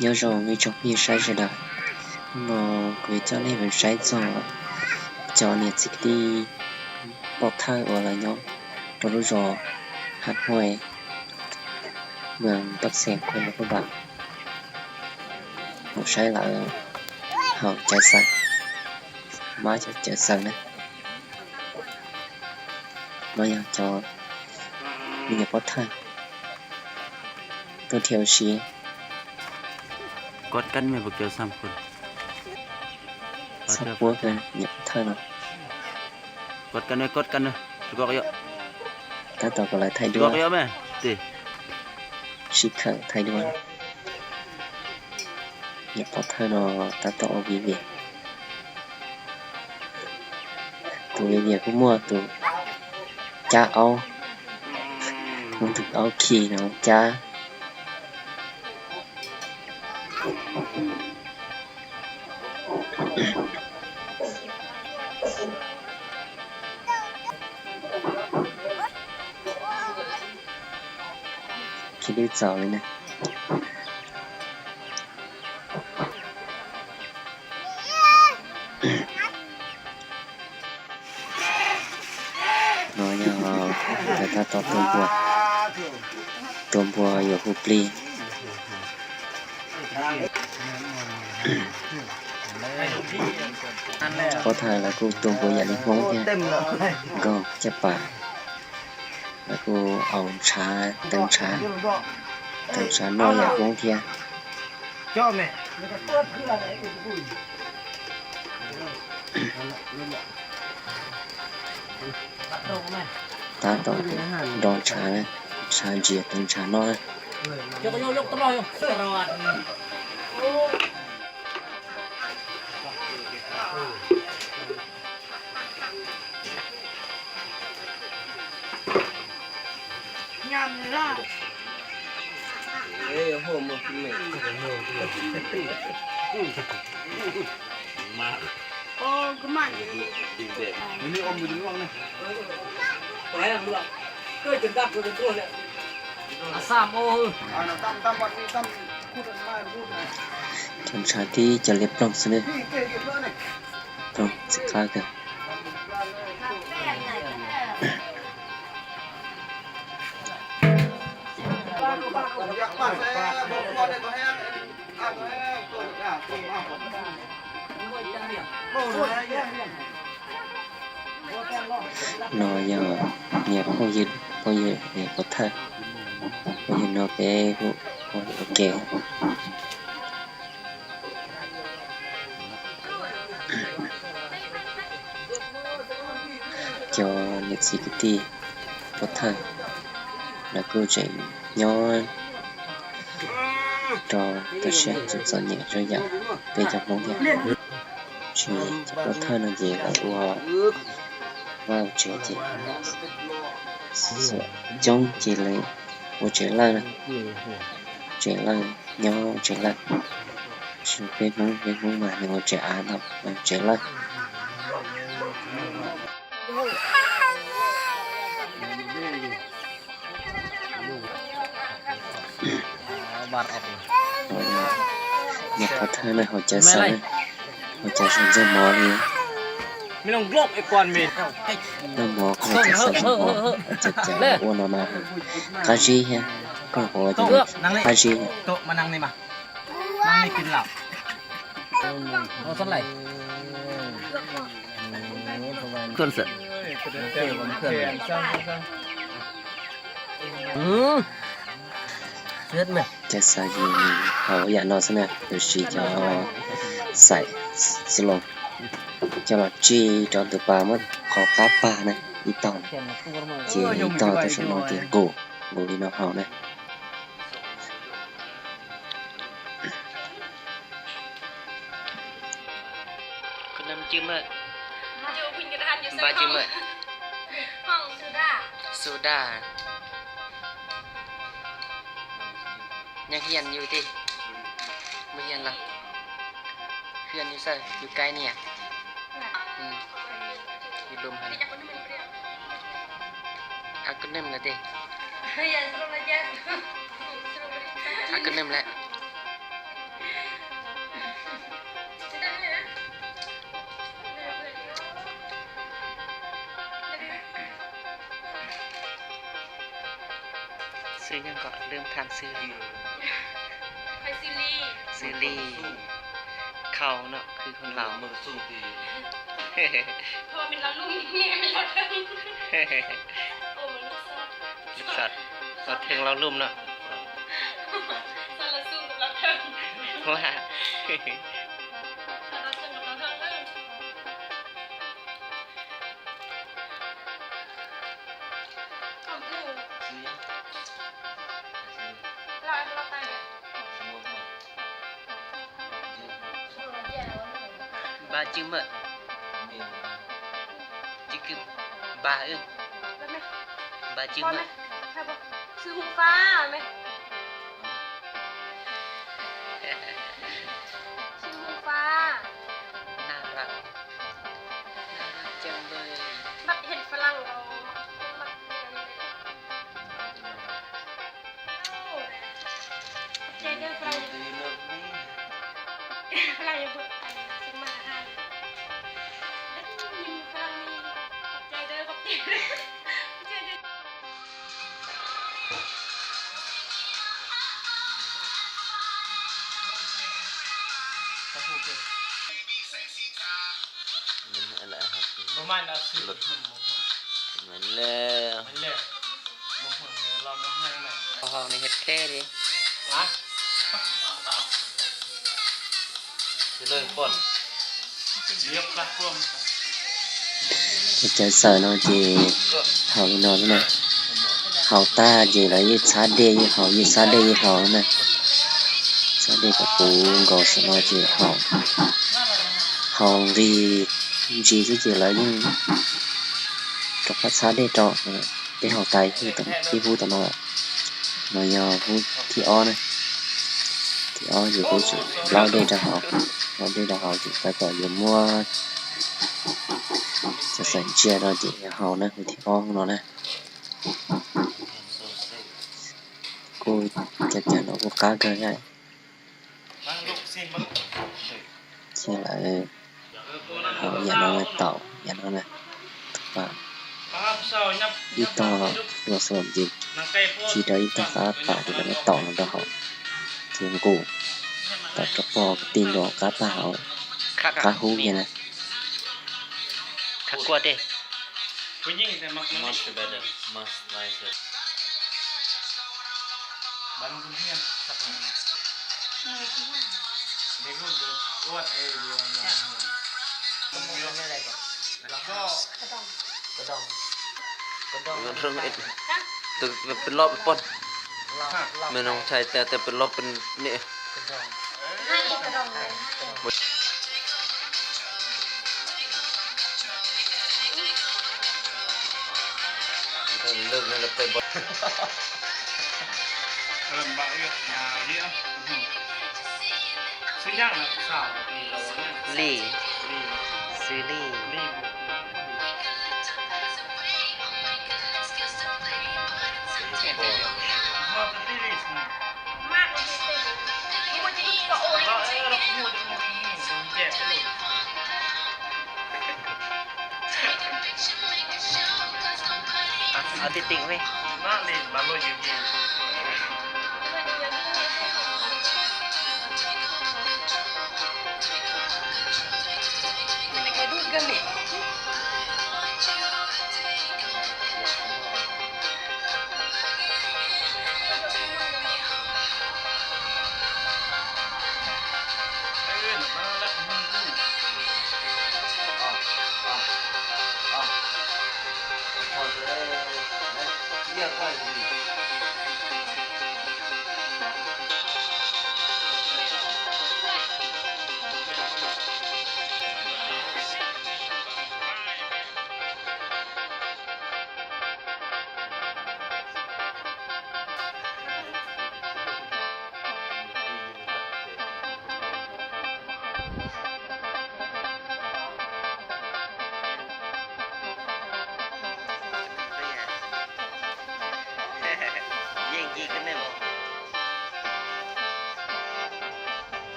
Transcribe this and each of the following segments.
Nyob zoo ib tsoom phooj ywg saib sawv daws. Hnub no kuv yuav coj nej mus saib txog cov niam txiv kwv tij pov thawj uas lawv nyob rau lub zos Haj Huaj, ເມືອງປາກເຊງ ແຂວງຫຼວງພະບາງ. ເຮົາໃຊ້ລາວ ເຮົາຈະໃສ່ ມາຈາກຈາກສັງນະ ມາຢ່າງຈອ ມີແຕ່ປອດໄທ ຕົວເທວຊີ ກອດກັນແມ່ນພວກເຈົ້າສາມຄົນ ສາມຄົນກັນ ຢ່າປອດໄທເນາະ ກອດກັນເດີ ກອດກັນເດີ ກອກເຍາະ ຕາຕໍ່ກໍລາຍໄທດ້ວຍ ກອກເຍາະແມ່ຕິ ຊິເຂົ້າໄທດ້ວຍ. ຢ່າປອດເທີເນາະ ຕາຕໍ່ອອກວີເວຍ ໂຕວີເວຍຜູ້ໝວດ ໂຕຈ້າເອົາ ມັນຖືກເອົາຂີ່ເນາະ ຈ້າ. ຄິດໄດ້ເຈົ້າເລີຍນະ ເນາະ ຢ່າ ແຕ່ຖ້າຕອບຕົວບົວ ຕົວບົວຢູ່ຮູບຫຼີ ພໍຖ່າຍແລ້ວກໍຕົວບົວຢ່າລິງໂຮງເທື່ອ ກໍຈະປາ ແລ້ວກໍເອົາຊາ ເຕີມຊາ ເຕີມຊາໜ້ອຍຢ່າໂຮງເທື່ອ. ຕາຕໍ່ດອງຊາ ຊາເຈຍເປັນຊານ້ອຍ. ທຳສາທິຈະລຽບລ້ອງຊະເນີ ຕ້ອງສຶກສາກັນ. ເນາະ ຢ່າງ ຢ່າງພວກຍຶດ ພວກຍຶດ ເອີ ບໍ່ທັນ ພວກຍຶດນອກເອ ພວກ ພວກແກ່ ຈອເນັດຊີກິຕີ້ ບໍ່ທັນ ແລ້ວກໍຈະຍ້ອນ ຈອ ຕະເຊຍ ຈຸດສອນແຍກ ຈອຢາ ເປັນຈາກໂຮງຮຽນ ຊິ ບໍ່ທັນນັ້ນເດ ລາວວ່າ ວ່າເຈ ເຈ ສະ ຈົງ ເຈ ເລີຍ ບໍ່ເຈ ເລີຍນະ ເຈ ເລີຍ ຍໍ ເຈ ເລີຍ ຊິເປັນ ເປັນ ເປັນ ເປັນ ເປັນ ເປັນ ເປັນ ເຈ ອາ ເນາະ ເຈ ເລີຍ. ບາດອອກ ເນາະ ເຮົາໃຈສັ່ນ ເຮົາໃຈສັ່ນ ເຮົາໃຈສັ່ນໝໍນີ້ ມີລົງໂລກໄອ້ກ່ອນເມ ແລ້ວໝໍກໍໃຈສັ່ນໝໍ ເຈັບໃຈ ໂອ້ ນອນມາ ກາຈີ ກາຈີ ໂຕະມານັ່ງນີ້ມາ ນັ່ງນີ້ກິນເຫຼົ້າ ເອົາຊັ້ນໄຫຼ ເພື່ອນເສ ອືມ ເຮັດແມ່ ຈະໃສ່ເຮົາຢ່ານອນຊະນະ ໂດຍຊິຈະໃສ່ສະໂລ ຈະມາຈີ່ຈອນຕົວປາໝົດ ຂໍກາບປານະ ອີ່ຕອນ ຈີ່ອີ່ຕອນ ແຕ່ສະໂລ ເກໂກ ໂກລີນອກເຮົານະ. ຄຸນນຳຈື່ເມີ້ ບາຈື່ເມີ້ ຫ້ອງ ໂຊດາ ໂຊດາ ຍັງຮຽນຢູ່ຕິ ບໍ່ຮຽນລະ ເຮືອນຢູ່ໃສ ຢູ່ໃກ້ນີ້ ອືມ ຢູ່ລຸ່ມຫັ້ນ ອາກະໜຶມລະຕິ ອາກະໜຶມແຫຼະ. ຊື່ຫຍັງເກາະ? ລືມຖາມຊື່. ຂ້ອຍຊື່ລີ. ຊື່ລີ. ເຂົາເນາະ ຄືຄົນລາວ. ເມືອງສູງຕີ. ເພາະວ່າເປັນລາວລຸ່ມ ແມ່ເປັນລາວເທິງ. ໂອ້ ມັນລູກສາວ. ລູກສາວ ລາວເທິງລາວລຸ່ມເນາະ. ສ່ວນລາວສູງກັບລາວເທິງ. ວ່າ ລາວເທິງກັບລາວເທິງເດີ. ຄວາມເຖິງ ຊື່ຫຍັງ? ລາວ ລາວຕາຍແລ້ວ. ບາຈືເມີ້ ຈື່ຄືບາເອີ ບາຈືເມີ້ ຊື່ຫູຟ້າແມ່. ຊື່ຫູຟ້າ. ໜ້າຮັກ ໜ້າຮັກຈັ່ງເລີຍ. ມັກເຫັນຝຣັ່ງເຂົາມັກ ມັກອັນນີ້ເດ້. ໂອ້ ຂອບໃຈເດີຝຣັ່ງ. ຝຣັ່ງຢ່າເບິ່ງອັນສະມາຫານ ໄດ້ຍິນຝຣັ່ງນີ້. ຂອບໃຈເດີ ຂອບໃຈເດີ ຂອບໃຈເດີ. ມັນອະໄລຫັ້ນ ບໍ່ມານເອົາຊື່ລົດ ມັນແລ້ວ ມັນແລ້ວ ບໍ່ຮູ້ແລ້ວ ລອງເອົາເຮືອນໃໝ່. ເຮົານີ້ເຮັດແທ້ເດ້ ຫວາ ຊິເລີຍປ່ອນ. ເຮັດໃຈໃສ່ເນາະ ເຈເຮົານອນນະ ເຮົາຕາເຈລະຍືດຊາດເດຍເຮົາ ຍືດຊາດເດຍເຮົານະ ຊາດເດກະປູກໍສະເນາະ ເຈເຮົາ ເຮົາລີ ຈີ ເຈລະຍືດ ກັບພາສາເດຕອນ ເດເຮົາຕາຍ ທີ່ຮູ້ຕອນນັ້ນ ມາຍາວຮູ້ທີ່ອອນນະ ທີ່ອອນຢູ່ຮູ້ ລາວເດຕະເຮົາ ລາວເດຕະເຮົາ ຈຶ່ງໄປຕໍ່ຢູ່ມົວ ສະແສງເຈຍເນາະ ທີ່ເຮົານະ ທີ່ອອນເນາະນະ ກູຈັກຈານເນາະ ກູກາເກີນໄດ້. ເສຍງ ເອີ ເອົາ ຢ່ານອນເຕົາ ຢ່ານອນນະ ປາກ ອີ່ຕໍ່ ຕົວສວນຈິ ທີ່ດອຍ ອີ່ຕໍ່ ປາກ ທີ່ກະເຕັດເຕົາ ນຳດອກ ເສຍງກູ ປາກກະປອກ ຕີນດອກ ກາປາກ ເອົາ ກາຮູ້ ຢ່ານະ ຄັກກວ່າເດ້. ຜູ້ຍິງແຕ່ມັກ Much better, much nicer. ບັນໂຮງຮຽນ They good, what area you are in? ກະດອງ ກະດອງ ກະດອງ ເປັນລອບເປັນປ່ອນ ແມ່ນຂອງໄທ ແຕ່ ແຕ່ເປັນລອບເປັນນີ້. ເລີກນັ້ນລະໄປບໍ່ ເອີ້ນບາເອື້ອຍາເຍອະ. ຊື່ຫຍັງລະສາວ? ລີ ລີ ຊື່ລີ ລີ. ເອົາຕິດຕິງໄວ້.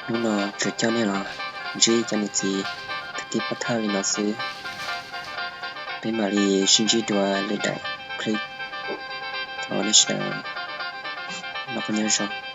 Nuno, choi chao ne la, ji chao ne ji, tiki patha li na si. ပႆມາທີ່ Change to a Red Dot Click ເອົາ Red Dot ແລ້ວກໍຍ່າງຊອກ